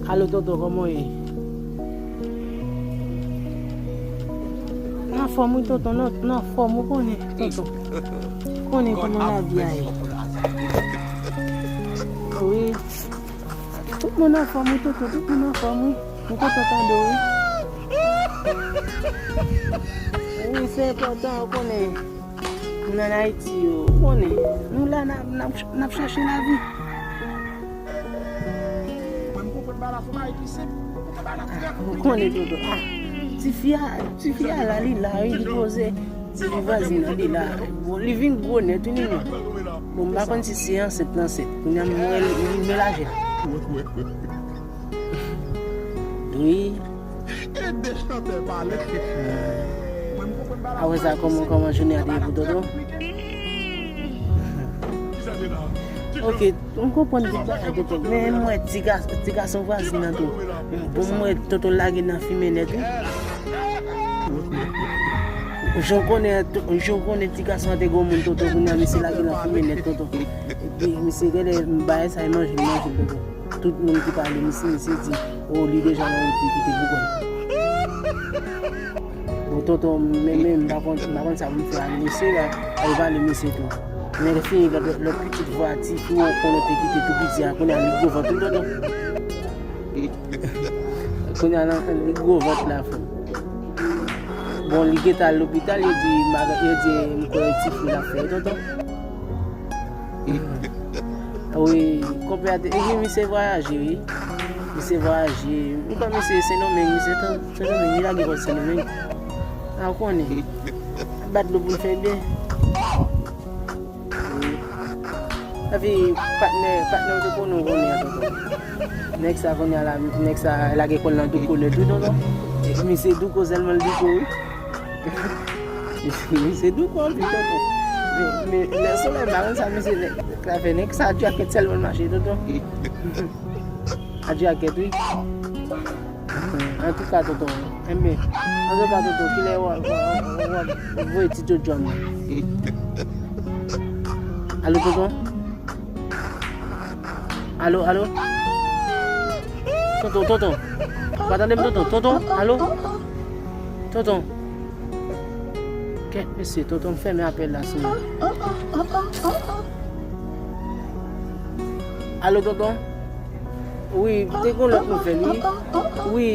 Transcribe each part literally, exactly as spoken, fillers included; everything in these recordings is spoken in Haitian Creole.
Alo, tonton, kòman w ye? Nan fòm, wi, tonton, nan, nan fòm, ou konnen, tonton. Ou konnen kòman lavi a ye. Wi. Tout moun anfòm, wi, tonton, tout moun anfòm, wi. Mwen kontan tande w, wi. Wi, se enpòtan, ou konnen. Moun ann Ayiti yo, ou konnen. Nou la, n ap, n ap, n ap chache lavi. Ou konnen, tonton. Ah, tifi a, tifi a la, li la, wi, li poze. Tifi vwazin nan, li la. Bon, li vin gwo nèt, wi, li menm. Bon, m pa konn si se ansent l ansent. Kounye a, m wè li, li melaje. Wi. Apre sa, kòman, kòman jounen an te ye pou tonton? Ok, m konprann tout bagay, tonton. Men m wè ti ga-, ti gason vwazin nan tou. Bon, m wè tonton lage nan fimen nèt, wi. Jan w konnen, jan w konnen ti gason an te granmoun, tonton, kounye a misye lage nan fimen nèt, tonton. Epi misye genlè, bagay sa, e manje l manje l, tonton. Tout moun ki pale misye, misye di, o, li deja nan wout li kite pou kò l. Bon, tonton, men, men, m pa konn, m pa konn sa pou m fè ak misye la, al pale misye tou. Men fini, lòt, lòt pitit vwa, ti fi w konnen te kite tou piti a, kounye a li gwo vant tou, tonton. Kounye a, nan, li gwo vant la, frè. Bon, li gentan al lopital, yo di, maga-, yo di, m kwè ti fi l ap fè, tonton. Wi, konpè a te, epi misye vwayaje, wi. Misye vwayaje. M kwè misye Sendomeng, misye Sen-, Sendomeng, li lage kò l Sendomeng. A, ou konnen. Bat dlo pou l fè byen. Epi, patnè, patnè w te konnen w konnen an, tonton. Nèg sa kounye a la, nèg sa lage kò l nan douko nèt, wi, tonton. Misye douko sèlman l douko, wi. Misye douko anpil, tonton. Men, men, lè solèy, m pa konn sa misye nèg la fè. Nèg sa djakèt sèlman l mache, tonton. A djakèt, wi. Antouka, tonton. Enben, antouka, tonton, kilè w a, w a, w a, w a voye ti djodjò m nan? Alo, tonton? Alo, alo? Tonton, tonton. Ou pa tande m, tonton? Tonton, alo? Tonton. Kèt mesye, tonton, m fèmen apèl la sou mwen. Alo, tonton? Wi, te gon lòt nouvèl, wi. Wi,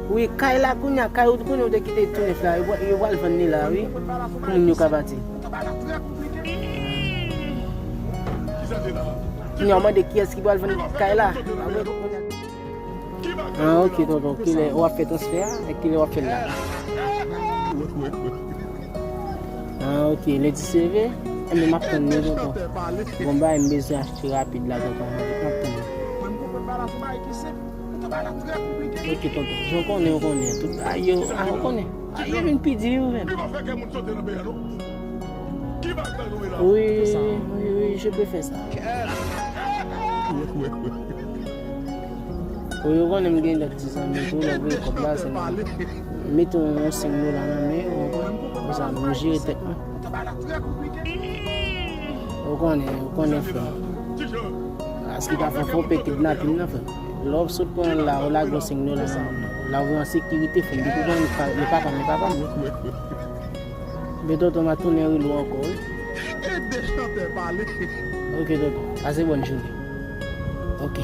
wi, kay la kounye a, kay ou kounye ou te kite tou nèf la, yo, yo pral vann li la, wi. Pou moun yo ka pati. Kounye a, w mande kiyès ki pral vann kay la. Ah, ok, tonton. Kilè w ap fè transfè a? E kilè w ap fè l la? Ah, ok. Lendi se leve? Enben, m ap tann li, tonton. Gon bagay m bezwen achte rapid la, tonton. M ap tann li. Ok, tonton. Jan w konnen, w konnen. Tout bagay yo, ah, w konnen. Bagay yo vin pi di, wi, menm. Oui, oui, oui, je peux faire ça. Wi, ou konnen m gen lòt ti zanmi tou, lè voye kòb la, se mwen mete yon senk dola nan men yo, ou konprann? Konsa, m jere tèt mwen. Ou konnen, ou konnen, frè. Paske pafwa fò w pè kidnapin nan, frè. Lè w sot pran l la, ou lage yon senk dola nan men l. La, ou an sekirite, frè. Depi w konnen li pa, li pa pa m, li pa pa m. Men tonton, m a tounen rele w ankò, wi. Ok, tonton. Pase bòn jounen. Ok.